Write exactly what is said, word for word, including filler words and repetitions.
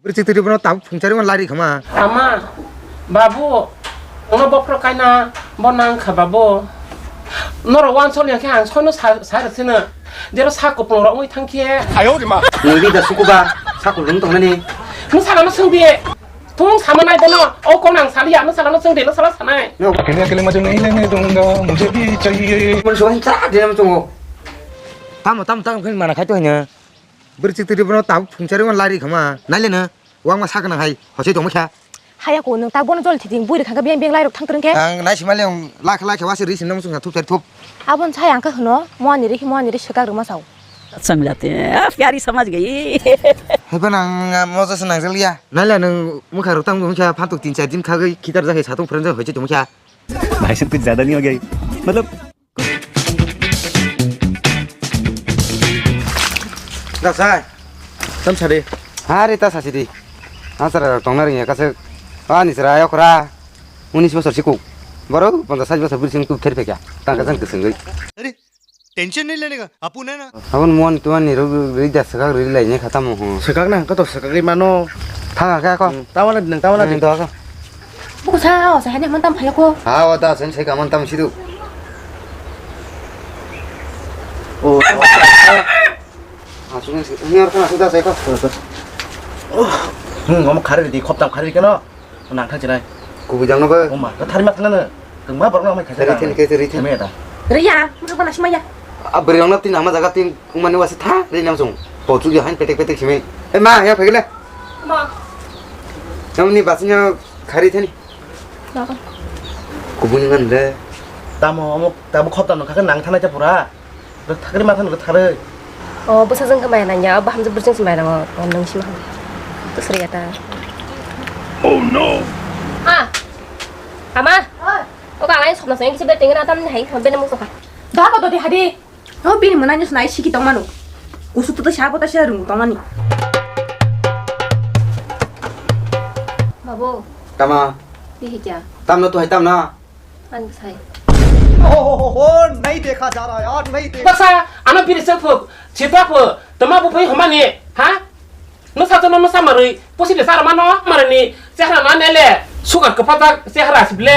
Bwrwi chwtwrwi bono tabuk phungcharwi lari khama. Ama, babu, ono bophro kaina bo nang kha babu. Norok wansol ya khe ang soino sa, sa rwsino. Jero sa kupulung rok wngwi thang khe. Ayo de ma. Nini da sukuba, sa kupulung tongnani. Nwng salano swng di. Tung sama nai bono. O kon ang saliya, nwng salano swng di, nwng sala sanai. No. कहने के लिए मुझे नहीं लेने दूंगा, मुझे भी चाहिए। Mon suwa cha de nam tongo. Tamo, tamo, tamo, khin mana khai to hanya. Bwrwi chwtwrwi bono tabuk phungcharwi lari khama. Naile no. Wangma sakna hai. Hosai tongma kha. Haya ko nwng tak bono jol thiding bwrwi khangkha beng beng lairok thang twrwng khe. Ang nai simali ang lakh lakh wasi ri simna muchung thupchar thup. Abon sai ang kha hwno, moani ri, moani ri swkak rwma sao. Chang jate hain, ah, pyari samajh gayi. Hai ba nang, ah, moja se nang jaliya. Naila nwng mukha rok tang mukha phantok tin char din khagwi khitar jakhe satung phran jak hoiche tong mukha. भाई साहब कुछ ज्यादा नहीं हो गया ये? मतलब Dok sai. Tam sadi. Hari ta sasi di. Asara tongna ringya kasek. Ani sara ayok ra. Unis bosor sikuk. Boro ponchas sait bosor bwrwi sing tu ther pekya. Tang ka jang kwswngwi. अरे, टेंशन नहीं लेने का, अपुन है ना। Abon mon tuan ni rw rida swkak rw lai ne kha tamo ho. Swkak na, kato swkak ri mano. Thang ka ko. Hmm, tamo na, nang tamo na di. Nang to ko. Buku sa, o sa, hene man tam phai ko. Ha, o ta sen se ka man tam sidu. O. Ah, sung ni ni or kana suda sai ko. Hmm, ngom khari di, khop tam khari keno. Nang thang chinai. Kubui jang no ba. O ma, ka thari ma thang na. Kang ma borok no mai khaisa. Ri thin ke ri thin. Kame da. Ri ya, ma ba na sima ya. A bri rong na tin ama jaga tin kung mani wasi tha ri nam sung. Po chu ya han petek petek simi. E ma, ya phagile. Ma. Namni basinya khari thani. Ma. Kubui ngan de. Tamo, amo, tamo khop tam no kha nang thana cha pura. Rwktharwi ma thang rwktharwi. O bwsajwng khe maya nangya, o bahamjwk bwrwsajwng se maya nango, o nwng sima hwnwi. Tusriya ta. Oh no! Ha! Ama! Oi! O ka ang sopna songya kisa bere tengena tamni hai, bere mung sokha. Da ko dodi hadi. O bini mwnani swnai siki tongmanu. Kusu tutu sabo ta sira rung tongmani. Babu. Tama. Dihi kya? Tamno tu hai tamna. Ani bwsai. Oh, oh, oh, oh, nahi dekha ja raha yaar, nahi dekha. Bwsa, ano bini se phuk, chita phuk, tama bu phai homani, ha? Nwsa jono nwsa marwi, pusi de sar mano, marni, chehra na nele, sugar kwpajak, chehra sible.